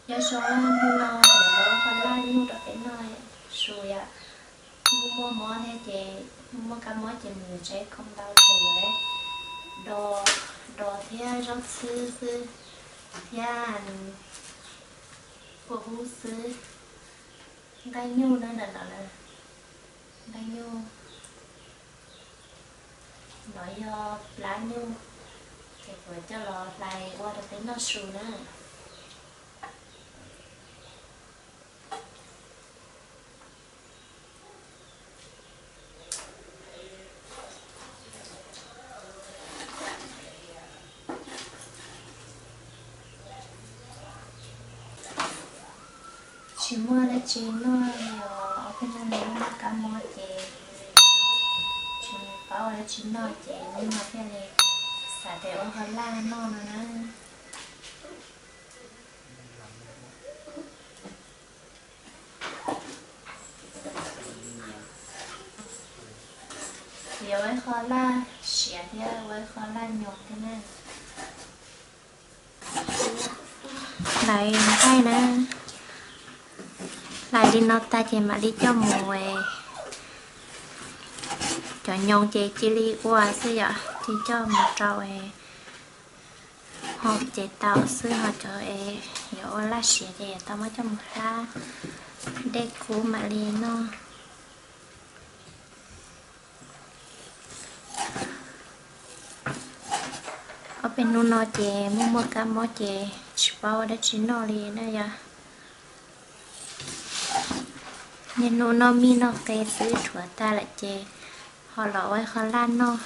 Nyob zoo, hnub no kuv yuav los ua laj nyuj rau peb noj su yom. Muaj muaj mob thiab ces, muaj muaj kab mob ces mus tsev kom tau, kuv yuav do, do thiab zaub xwb xwb thiab kua hub xwb. Nqaij nyuj na, ntawm no na, nqaij nyuj, no yog plab nyuj, ces kuv coj los hlais ua rau peb noj su na. Tsis muaj dab tsi noj li os, ob peb hnub no muaj kab mob ces tsis paub ua dab tsi noj ces hnub no thiaj li xav tias ua koj laj noj no na. Yuav ua ib qho laj siav thiab ua ib qho laj nyoos thiab na. Hlais nqaij na, hlais li no tag ces mam li coj mus, cov nyoos ces cia li ua xwb yom, cia li coj mus rau ho ces tau xwb, ho cov es yuav ua laj siav ces yuav tau muab coj mus hlab dej kub mam li noj. Ob peb hnub no ces muaj muaj kab mob ces tsis paub ua dab tsi noj li na yom. Niaj hnub noj mij noj qe xwb, rhuav tag lawm ces ho los ua ib qho laj noj.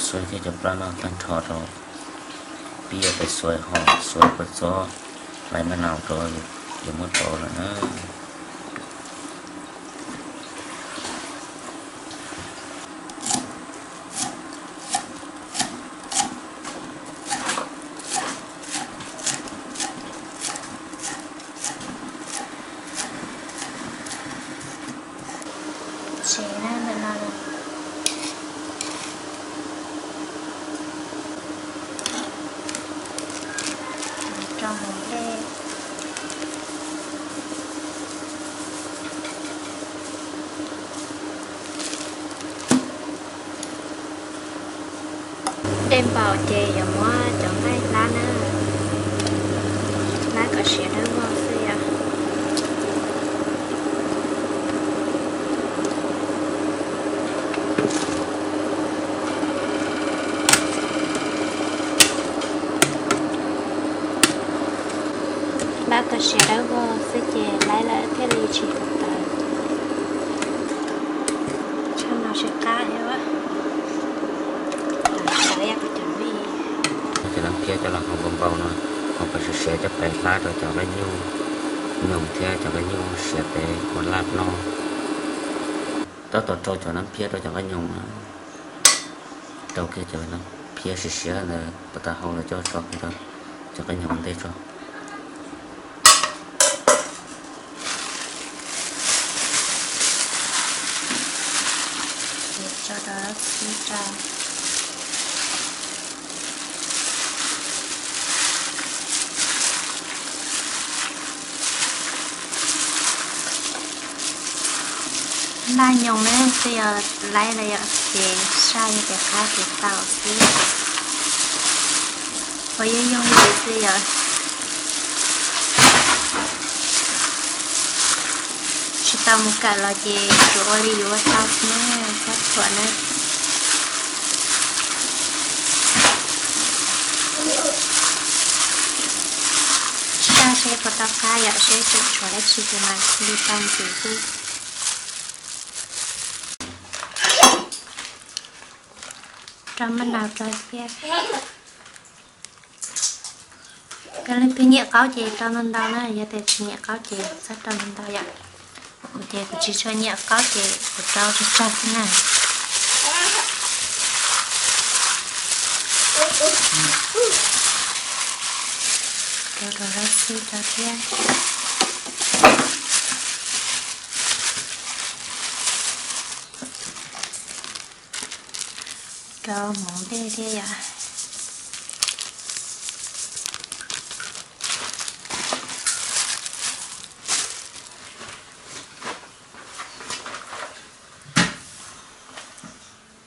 Xuav thiab cov plab no tag nrho rau, pib yuav pais xuav ho xuav kua txob, hlais maj nau rau, yuav muab rau lawm na. Tsev na, ntawm no rau mus dej. Dej npaum ces yuav muab cov nqaij hlab na, hlab kom siav dawb vog xwb yom. Hlab kom siav dawb vog xwb ces laib lawm thiaj li tsis tawv. Tshaj no tsis qab thiab. Cov nab phiab coj los hau npau npau no, hau kom siav siav coj pais hlab rau cov nqaij nyuj nyoos thiab cov nqaij nyuj siav pem ua laj noj. Tab tom rau cov nab phiab rau cov nqaij nyoos na. Rau kiag cov nab phiab siav siav ntawd puas tas hau los coj tso rau cov nqaij nyoos ua ntej tso. Ces tso rau lub xib rau. Laj nyoos ne twb yog laib lawm yom, ces saib yog tias qab ces tau xwb. Ua yooj yooj yim xwb yom. Tsis tau mus kawm los ces tsuas ua li yuav ua tau xwb na, txhob thuam na. Saib seb puas tau qab yom, seb tseem tshuav dab tsi ces mam li tau ntxiv xwb. Rau maj nau rau thiab. Yog leej twg nyiam qaub ces rau ntau ntau na, yog tias tsis nyiam qaub ces txhob rau ntau ntau yom. Kuv ces kuv tsis tshua nyiam qaub ces kuv rau tsawg tsawg xwb na. Rau rau lawm xwb rau thiab. Rau hmoov dej thiab yom.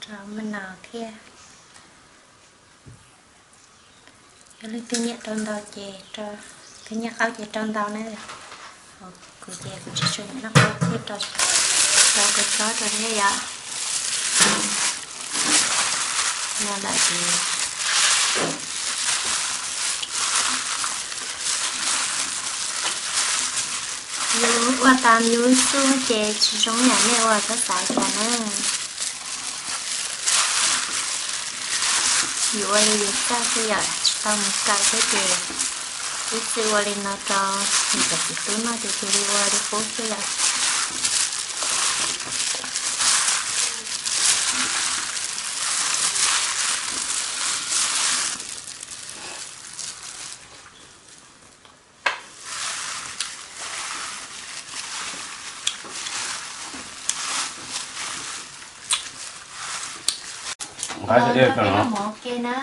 Rau me no thiab. Yog leej twg nyiam rau ntau ces, leej twg nyiam qaub ces rau ntau na. Kuv ces kuv tsis tshua nyiam noj qaub thiab, rau kua txob rau thiab yom. No lawm ces yus ua tas yus xub ces tsis zoo yam nej ua txhob xav cas na. Yus ua li yus txawj xwb yom, tsis tau mus kawm thiab ces ib txwm ua li no rau yus cov txiv tub noj ces cia li ua li qub xwb yom. Nqa ib tug mov ke na.